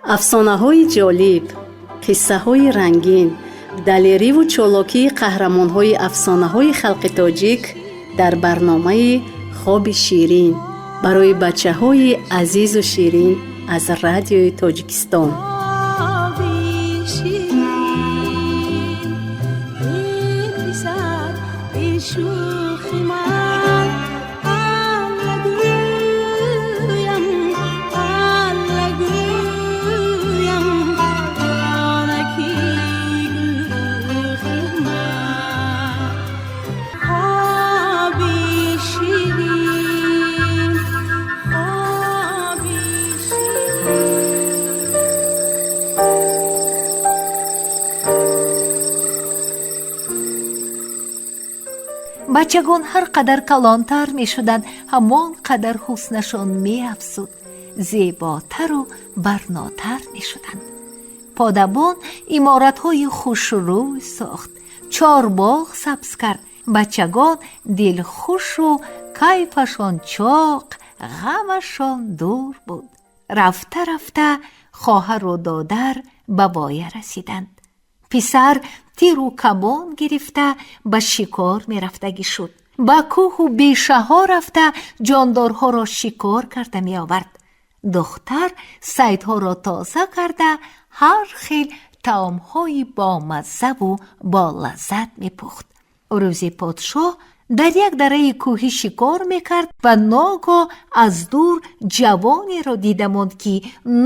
Афсонаҳои ҷолиб, қиссаҳои рангин, далериву чолокии қаҳрамонҳои афсонаҳои халқи тоҷик дар барномаи «Хоби ширин» барои бачаҳои азизу ширин аз Радиои Тоҷикистон. Хоби ширин, эй писар, эй шӯхи ман, Алла гӯям, Алла гӯям, ҷонаки гулрухи ман. Хоби ширин, хоби ширин. Бачагон ҳар қадар калонтар мешуданд, ҳамон қадар ҳуснашон меафзуд, зеботару барнотар мешуданд. Подабон иморатҳои хушрӯй сохт, чорбоғ сабз кард. Бачагон дилхушу кайфашон чоқ, ғамашон дур буд. Рафта рафта хоҳару додар ба воя расиданд. Писар тиру камон гирифта ба шикор мерафтагӣ шуд. Ба кӯҳу бешаҳо рафта, ҷондорҳоро шикор карда меовард. Духтар сайдҳоро тоза карда, ҳар хел таомҳои бомаззаву болаззат мепухт. Рӯзе подшоҳ дар як дараи кӯҳӣ шикор мекард ва ногоҳ аз дур ҷавонеро дида монд, ки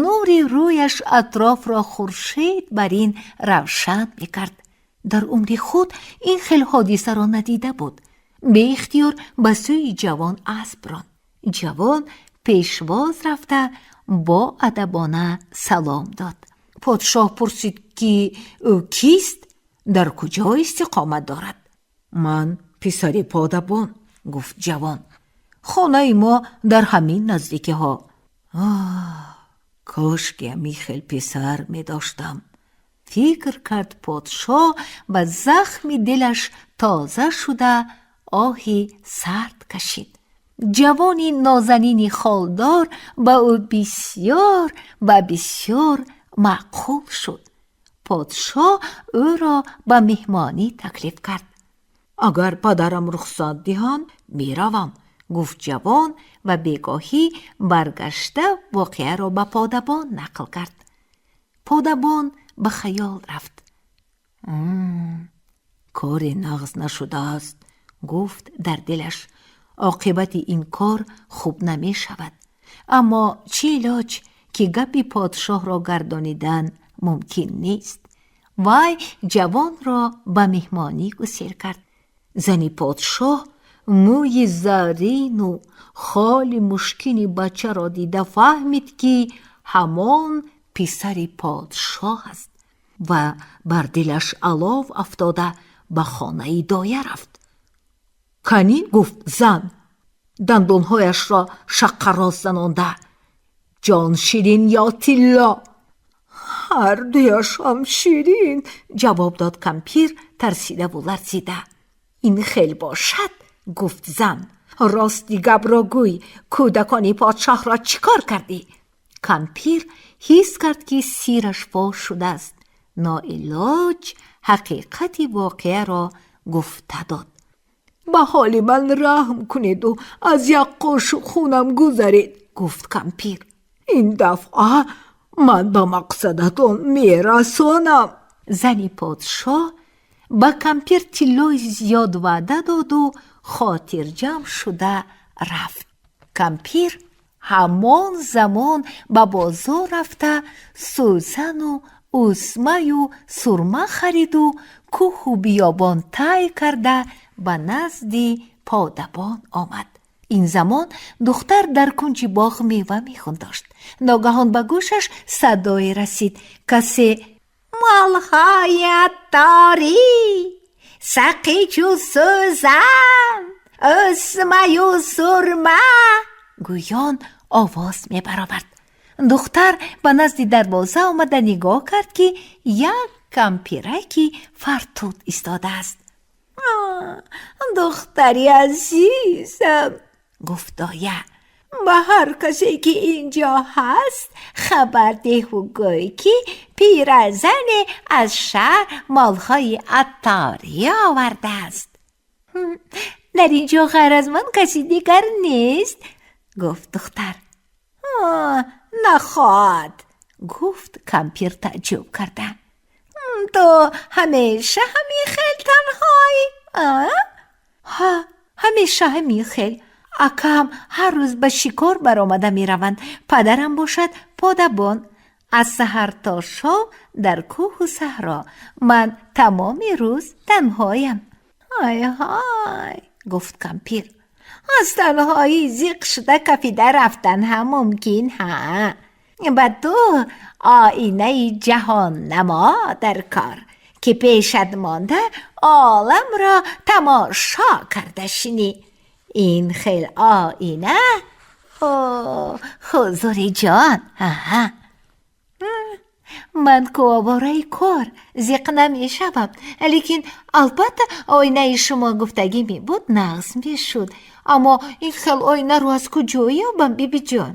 нури рӯяш атрофро хуршед бар ин равшан мекард. Дар умри худ ин хел ҳодисаро надида буд. Беихтиёр ба сӯи ҷавон асп ронд. Ҷавон пешвоз рафта, бо адабона салом дод. Подшоҳ пурсид, ки ӯ кист, дар куҷо истиқомат дорад. «Ман писари подабон», гуфт ҷавон, «хонаи мо дар ҳамин наздикиҳо». «Кошки ҳамин хел писар медоштам», фикр кард подшоҳ ва захми дилаш тоза шуда, оҳи сард кашид. Ҷавони нозанини холдор ба ӯ бисёр ва бисёр маъқул шуд. Подшоҳ ӯро ба меҳмонӣ таклиф кард. «Агар падарам рухсат диҳанд, меравам», гуфт ҷавон ва бегоҳӣ баргашта воқеаро ба подабон нақл кард. Подабон ба хаёл рафт. «Коре нағз нашудааст», гуфт дар дилаш, «оқибати ин кор хуб намешавад. Аммо чӣ илоҷ, ки гапи подшоҳро гардонидан мумкин нест?» Вай ҷавонро ба меҳмонӣ гусел кард. Зани подшоҳ мӯи зарину холи мушкини бачаро дида фаҳмид, ки ҳамон писари подшоҳ аст, ва бар дилаш алов афтода, ба хонаи доя рафт. «Канӣ», гуфт зан, дандонҳояшро шаққароз занонда, «ҷон ширин ё тилло?» «Ҳардуяшам ширин», ҷавоб дод кампир тарсидаву ларзида. «Ин хел бошад», гуфт зан, «рости гапро гӯй, кӯдакони подшоҳро чӣ кор кардӣ?» Кампир ҳис кард, ки сираш фош шудааст. Ноилоҷ ҳақиқати воқеаро гуфта дод. «Ба ҳоли ман раҳм кунеду аз як қошуқ хунам гузаред», гуфт кампир, «ин дафъа ман ба мақсадатон мерасонам». Зани подшоҳ ба кампир тиллои зиёд ваъда доду хотирҷамъ шуда рафт. Кампир ҳамон замон ба бозор рафта, сӯзану усмаю сурма хариду кӯҳу биёбон тай карда, ба назди подабон омад. Ин замон духтар дар кунҷи боғ мева мехӯндошт. Ногаҳон ба гӯшаш садое расид. Касе: «Молҳои атторӣ, сақичу сӯзан, усмаю сурма», гӯён овоз мебаровард. Духтар ба назди дарвоза омада нигоҳ кард, ки як кампираки фартут истодааст. «Духтари азизам», гуфт доя, Ба ҳар касе ки ин ҷо ҳаст, хабар деҳу гӯй, ки пиразане аз шаҳр молҳои атторӣ овардааст. Дар ин ҷо ғайр аз ман каси дигар нест, гуфт духтар. Нахоҳад, гуфт кампир таъҷуб карда. Ту ҳамеша ҳамин хел танҳоӣ? Ҳа, ҳамеша ҳамин хел. Акам ҳар рӯз ба шикор баромада мераванд, падарам бошад подабон, аз саҳар то шом дар кӯҳу саҳро. Ман тамоми рӯз танҳоям. Ҳай ҳай, гуфт кампир, аз танҳоӣ зиқ шуда кафида рафтан ҳам мумкин. Ҳа, ба ту оинаи ҷаҳоннамо дар кор, ки пешат монда оламро тамошо карда шинӣ. Ин хел оина, ҳузури ҷон. Аҳа, ман ку овораи кор, зиқ намешавам, лекин албатта оинаи шумо гуфтагӣ мебуд, нағз мешуд. Аммо ин хел оинаро аз куҷо ёбам, бибиҷон?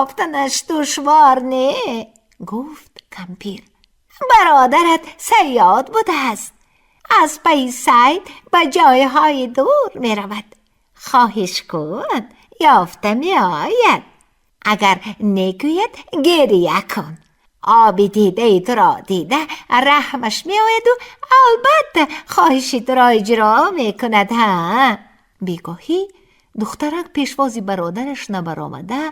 Ёфтанаш душвор не, гуфт кампир. Бародарат сайёд будааст, аз пайи сайд ба ҷойҳои дур меравад. Хоҳиш кун, ёфта меояд. Агар негӯяд, гиря кун. Оби дидаи туро дида раҳмаш меояду албатта хоҳиши туро иҷро мекунад. Ҳа, бегоҳӣ духтарак пешвози бародараш набаромада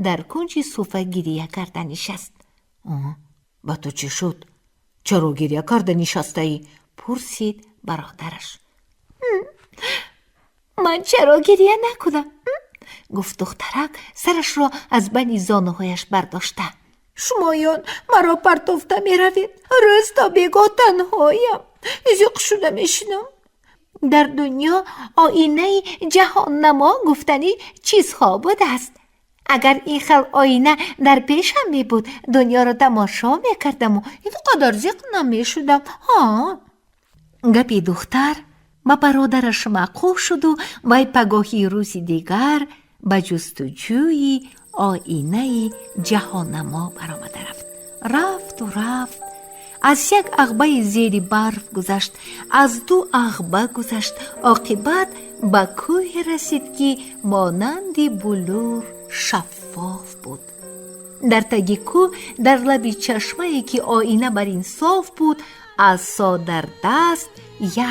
дар кунҷи суфа гирия карда нишаст. Ба ту чӣ шуд? Чаро гиря карда нишастаӣ? Пурсид бародараш. Ман чаро гирия накунам? Гуфт духтарак, сарашро аз байни зонуҳояш бардошта. Шумоён маро партофта меравед, рӯз то бегоҳ танҳоям, зиқ шуда мешинам. Дар дунё оинаи ҷаҳоннамо гуфтанӣ чизҳо будааст. Агар ин хел оина дар пешам мебуд, дунёро тамошо мекардаму ин қадар зиқ намешудам. Ҳа, гапи духтар ба бародараш маъқул шуду вай пагоҳии рӯзи дигар ба ҷустуҷӯи оинаи ҷаҳоннамо баромада рафт. Рафту рафт, аз як ағбаи зери барф гузашт, аз ду ағба гузашт, оқибат ба кӯҳе расид, ки монанди булур шаффоф буд. Дар таги кӯҳ, дар лаби чашмае, ки оина бар ин соф буд, асо дар даст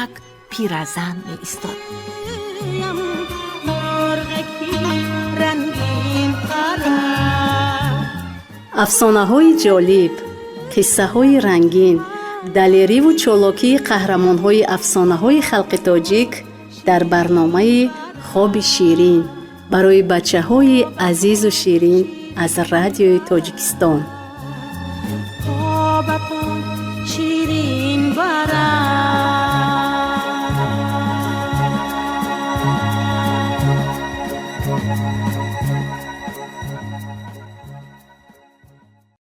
як пиразан меистод. Мурғаки рангин парад. Афсонаҳои ҷолиб, қиссаҳои рангин, далериву чолокии қаҳрамонҳои афсонаҳои халқи тоҷик дар барномаи «Хоби ширин» барои бачаҳои азизу ширин аз Радиои Тоҷикистон. Хобатон ширин барад.